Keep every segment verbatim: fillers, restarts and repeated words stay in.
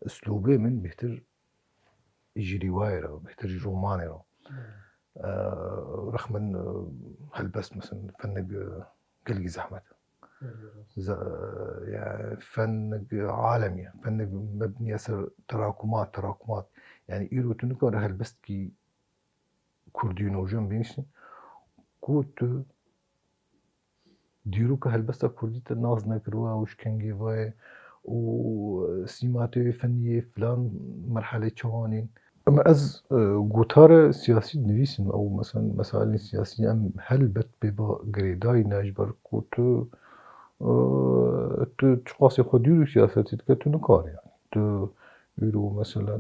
Üslûbê min bêhtir ji rîwayê re, bêhtir ji romanê re. E, rexmin, e, helbest, mesela, fenek, e, gelkî zehmet. Ze-, yani, fenek alemî ye. Fenek mebniye ser terakumat, terakumat. Yani, îro tu nikare helbestkî kurdî û nûjen bînîştin ku tu dîroka helbesta kurdî te nas nekiriwe û ji kengê ve ye û sîma te yê fenî yê filan merhelê çawanîn. Ama ez, e, gotara siyasî dinivîsim ew, mesela, mesailên siyasî em helbet pê ba girêdayî ne, ji ber ku tu, e, tu çiqasê xwe dûr û siyasetê dike, tu nikare, yani. Tu îro, mesela, e,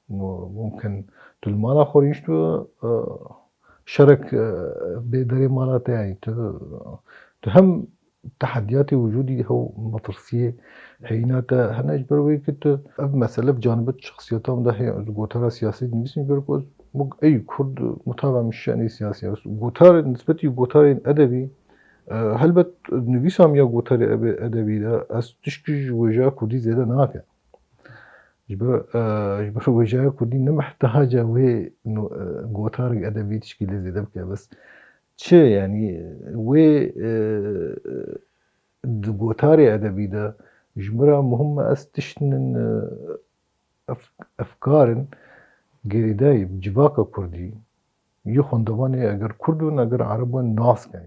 mu-, mumkin tu li mala xwe rûniştibe, e, şerek, e, bê derê mala te, yani. Tu, tu hem tehediyatê wicûdî hew metirsiyê heyîna te hene, ji ber wê ku tu ev mesele bi canibet şexsiyeta min de heye. Ez gotara siyasî dinivîsim, ji ber ku ez wek ey kurd mutava min şenê siyasî. Ez gotar, nisbetî gotarên edebî, e, helbet nivîsa min ya gotarê ebe-, edebî de ez tişkî ji wêjeya kurdî zêde nake. Ji ber, e, ji ber wêjeya kurdî ne mihtaca wê no-, e, gotarek edebî tişkî lê zêde bike. Bes çi, yani, wê, e, di gotarê edebî de ji min re muhim e, ez tiştinin, e, ef-, efkarin girêdayî civaka kurdî, yê xwendevanê eger kurd bin, eger ereb bin, nas kin.